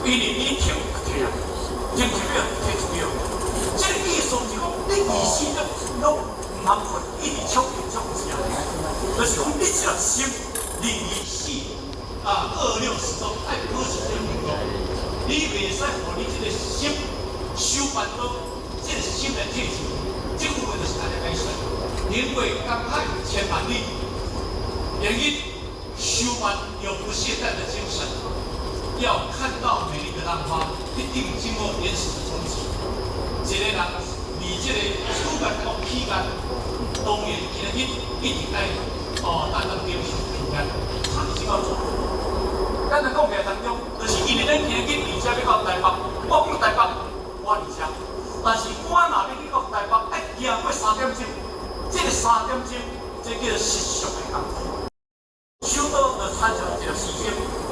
因為你停停啊，停一秒停一秒。這個意思是講，你24點鐘攏毋通睏，一直唱一直唱是啊。就是講你一粒心，24啊26時鐘愛保持這個運動，你袂使予你這個心受煩惱，這個心來退去。這句話就是按呢解釋。寧為江海千萬里，原因修完有不懈怠的精神，要看到美麗的浪花，一定經過岩石的衝擊。一個人離這個主幹到起幹，當然今日一定愛哦，擔當點上平安，他是要做。咱來講起來當中，就是因為咱今日佇遮欲到台北，我講台北，我佇遮，但是我若欲去到台北，愛行過三點鐘，這個三點鐘，這叫做實相的工夫。首都就產生一個時間。